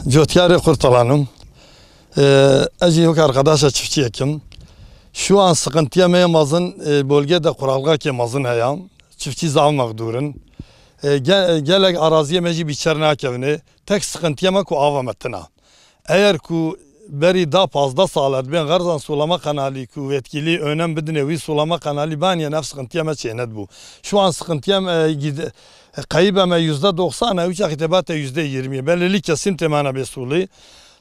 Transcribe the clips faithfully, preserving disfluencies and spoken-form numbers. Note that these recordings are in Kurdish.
Cotyarê Kurtalan im. Ee, ez jî wek arkadaşa çiftçiyek im. Şu an sıkıntıya me yê mezin, e, bölgede kuraklık yê mezin heye. Çiftçî zaf mexdûr in. E, ge-, gelek araziyê me jî bîçer nakevine. Tek sıkıntıya me ku ava me tune. Eger ku berî da pazdeh sal e dibên Xerzan Sulama Kanalî ku yetkilî önem bidinê wî sulama kanalî baniye, ev sıkıntıya me çênedibû. Şu an sıkıntıya me, e, gid-, e, qeyîbe me yüzde doksan e, wî çaxî tê bate yüzde yirmi. Belirli kesim têmane bê sulî.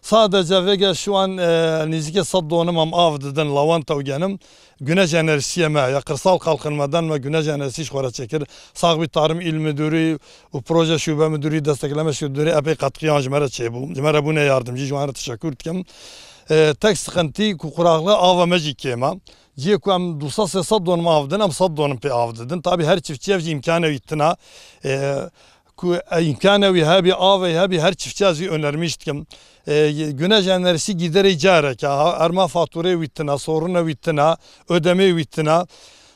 Sadece vêge şu an, e, nêzîkê sed donim em av didin, lawanta û genim. Güneş enerjisiye me, ya kırsal kalkınmadan me güneş enerjisi ji xwe re çêkir. Saxbî Tarım İl Müdürü û Proje Şube Müdürü, Destekleme Şube Müdürü epey katkıyan ji me re çêbû. Ji me re bûne yardımcı, ji wan re teşekkür dikim. E, tek sıkıntı ku kuraklığa ava me jî kêm e. Cihê ku em du sed sê sed donim av didin, em sed donim pê av didin. Tabi her çiftçi ev jî imkanê wî tune. E, ku, e, imkanê wî hebî, avê hebî, her çiftçiya jî önermiş dikim. E, güneş enerjisi giderê careke, ha, erma faturê wî tine, sorunê wî tine, ödemê wî tine.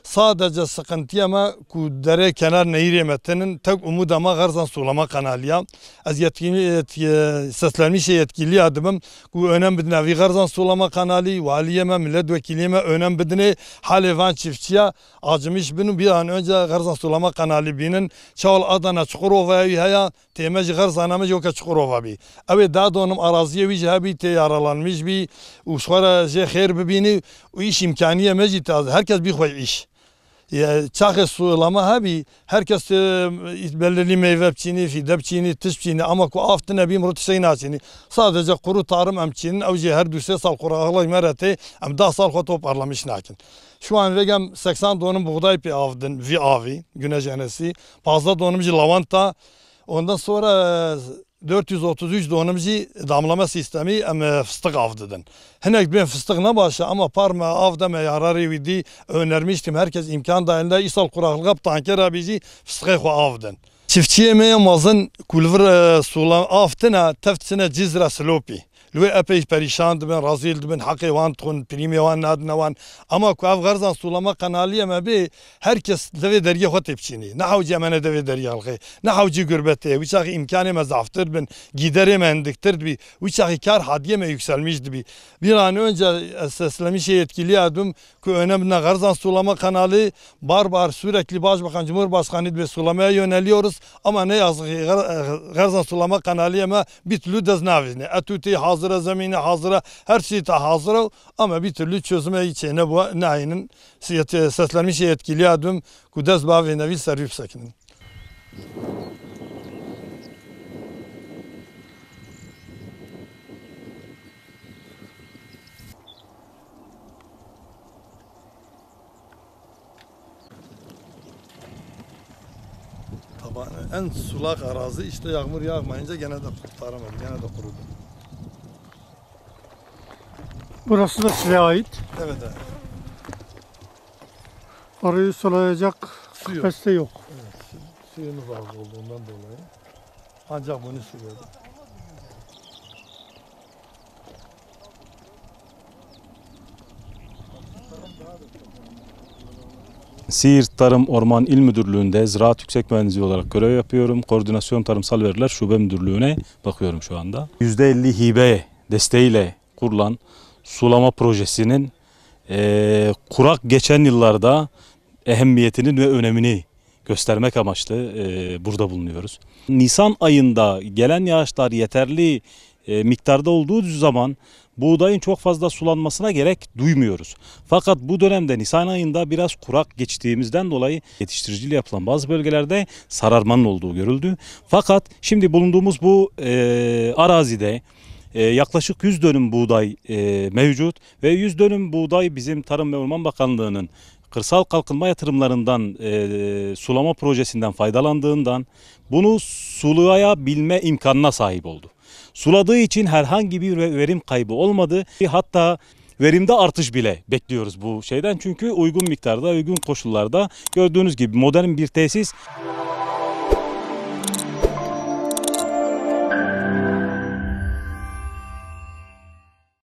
Sadece sıkıntıya me ku derê kenar nehîrê me tinin, tek umuda me Xerzan Sulama Kanaliya. Ez yetkili, yet-, e, seslenmişê yetkiliya dibim ku önem bidine vî Xerzan Sulama Kanalî, waliyê me, milletvekiliyê me önem bidinê halê van çiftçiya. Acımış bin û bir an önce Xerzan Sulama Kanalî bînin. Çawal Adana Çukurova'ya wî heya, tême ji Xerzana me jî weke Çukurova bî. Ew ê da donim araziyê wî jî hebî, tê yaralanmış bî û ji xwe re jê xêr bibînî û îş imkaniye me jî taze. Herkes bî xwe îş. Ye, çaxê sulama hebî, herkes, e, belirli meyve biçînî, fîde biçînî, tişt biçînî. Ama ku av tine bî, mirov tiştek naçînî. Sadece kuru tarım em çînin, ew jî her du sê sal kuraklık me re tê, em deh sal xwe toparlamış nakin. Şu an vêgem seksen donim buğday pê av din, vî avî, güneş enerjisi, pazdeh donim jî lavanta. Ondan sonra, e, dört yüz otuz üç donim jî damlama sistemî em, e, fıstık av didin. Hinek bên fıstık ne baş e, ama par me av de me yararê wî dî, önermiştim. Herkes imkan dahilinde, îsal kuraklık hep tanker abî jî fıstıkê xwe av din. Çiftçiyê me yê mezin ku li vir, e, sulan av tine, tev çine Cizre Silopî. Li wê epey perîşan dibin, rezîl dibin, heqê wan dixwin, prîmê wan nadine wan. Ama ku ev Xerzan Sulama Kanaliyê me bê, her kes devê deriyê xwe tê biçînê. Ne hewcî em ene devê deriyê xelkê, ne hewcî gurbetê. Wî çaxî îmkanê me zaftir bin, gîderê me hindiktir dibî. Wî çaxî kar hadiyê me yükselmiş dibî. Bir an önce ez seslemişê yetkiliya dûm, ku önemine Xerzan Sulama Kanalî, bar bar sürekli Başbakan, Cumhurbaşkanı dibe sulamaya yöneliyoruz. Ama ne yazık ki Xer-, Xerzan Sulama Kanaliyê me bir türlü dest navêjne. Etütî hazır e, zemîne hazır e, her şey te hazır e. Ama bir türlü çözüme hiç şey ne bu, ne ayının. Siyet-, seslenmiş yetkiliya dûm ku dest bavêne vî ser vî bisekinin. Taban en sulak arazi işte yağmur yağmayınca gene de kurtaramadı, gene de kurudu. Burası da size ait. Evet, evet. Orayı sulayacak kapasite yok. Evet, su-, suyumuz az olduğundan dolayı. Ancak bunu suluyoruz. Siirt Tarım Orman İl Müdürlüğü'nde Ziraat Yüksek Mühendisliği olarak görev yapıyorum. Koordinasyon Tarımsal Veriler Şube Müdürlüğü'ne bakıyorum şu anda. Yüzde elli hibe desteğiyle kurulan sulama projesinin, eee, kurak geçen yıllarda ehemmiyetinin ve önemini göstermek amaçlı, eee, burada bulunuyoruz. Nisan ayında gelen yağışlar yeterli, eee, miktarda olduğu zaman buğdayın çok fazla sulanmasına gerek duymuyoruz. Fakat bu dönemde Nisan ayında biraz kurak geçtiğimizden dolayı yetiştiriciliği yapılan bazı bölgelerde sararmanın olduğu görüldü. Fakat şimdi bulunduğumuz bu, eee, arazide, eee, yaklaşık yüz dönüm buğday, eee, mevcut ve yüz dönüm buğday bizim Tarım ve Orman Bakanlığı'nın kırsal kalkınma yatırımlarından, eee, sulama projesinden faydalandığından bunu sulayabilme imkanına sahip oldu. Suladığı için herhangi bir ve-, verim kaybı olmadı. Hatta verimde artış bile bekliyoruz bu şeyden. Çünkü uygun miktarda, uygun koşullarda gördüğünüz gibi modern bir tesis.